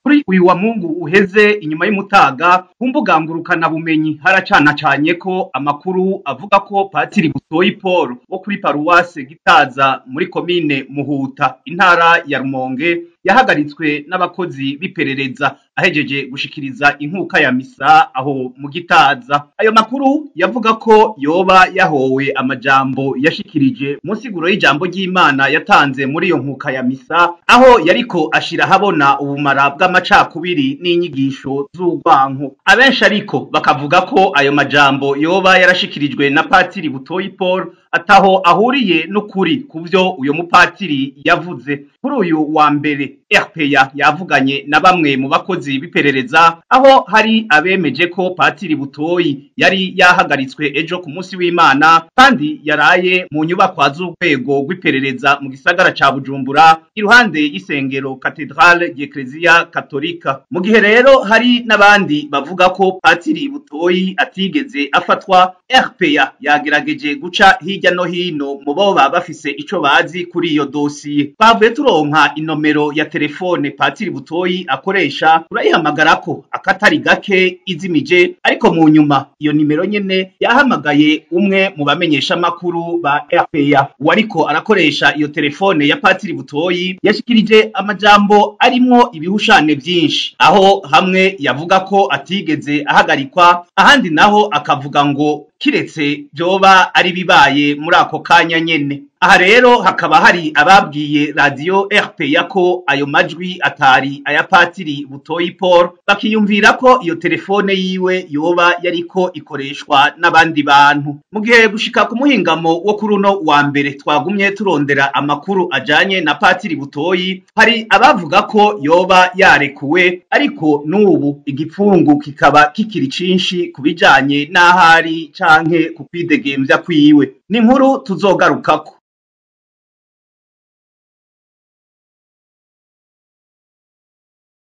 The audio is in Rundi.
Kuri uyu wa Mungu uheze inyuma y'umutaga, ku mbuga ngurukanabumenyi haracanacanye ko amakuru avuga ko Patiri Butoyi Paul wo kuri paruwase Gitaza muri komine Muhuta, intara ya Rumonge, yahagaritswe n'abakozi b'iperereza ahejeje gushikiriza inkuka ya misa aho mu Gitaza. Ayo makuru yavuga ko yoba yahowe amajambo yashikirije mu nsiguro y'ijambo ry'Imana yatanze muri iyo nkuka ya misa, aho yariko ashira ahabona ubumara bw'amacakubiri n'inyigisho z'urwanko. Abenshi ariko bakavuga ko ayo majambo yoba yarashikirijwe na Patiri Butoyi Paul ataho ahuriye n'ukuri kuvyo uyo mupatiri yavuze. Kuri uyu wa mbere RPA yavuganye na bamwe mu bakozi b'iperereza, aho hari abemeje ko Patiri Butoyi yari yahagaritswe ejo ku munsi w'Imana kandi yaraye mu nyubakwa z'urwego rw'iperereza mu gisagara ca Bujumbura iruhande y'isengero Cathedrale y'Eklezia Katolika. Mu gihe rero hari n'abandi bavuga ko Patiri Butoyi atigeze afatwa, RPA yagerageje guca hirya no hino mu boba bafise ico bazi kuri iyo dosiye. Twavuye turonka inomero ya telefone Patiri Butoyi akoresha, turayihamagarako akatari gake izimije, ariko mu nyuma iyo nimero nyene yahamagaye umwe mu bamenyesha makuru ba RPA. Uwariko arakoresha iyo telefone ya Patiri Butoyi yashikirije amajambo arimwo ibihushane vyinshi, aho hamwe yavuga ko atigeze ahagarikwa, ahandi naho akavuga ngo kiretse vyoba ari bibaye muri ako kanya nyene. Aha rero hakaba hari ababwiye radiyo RPA ko ayo majwi atari aya Patiri Butoyi Paul, bakiyumvira ko iyo telefone yiwe yoba yariko ikoreshwa n'abandi bantu. Mu gihe gushika ku muhingamo wo kuri uno wa mbere twagumye turondera amakuru ajanye na Patiri Butoyi, hari abavuga ko yoba yarekuwe, ariko n'ubu igipfungu kikaba kikiri cinshi ku bijanye n'ahari canke ku kwidegemvya kwiwe. Ni inkuru tuzogarukako.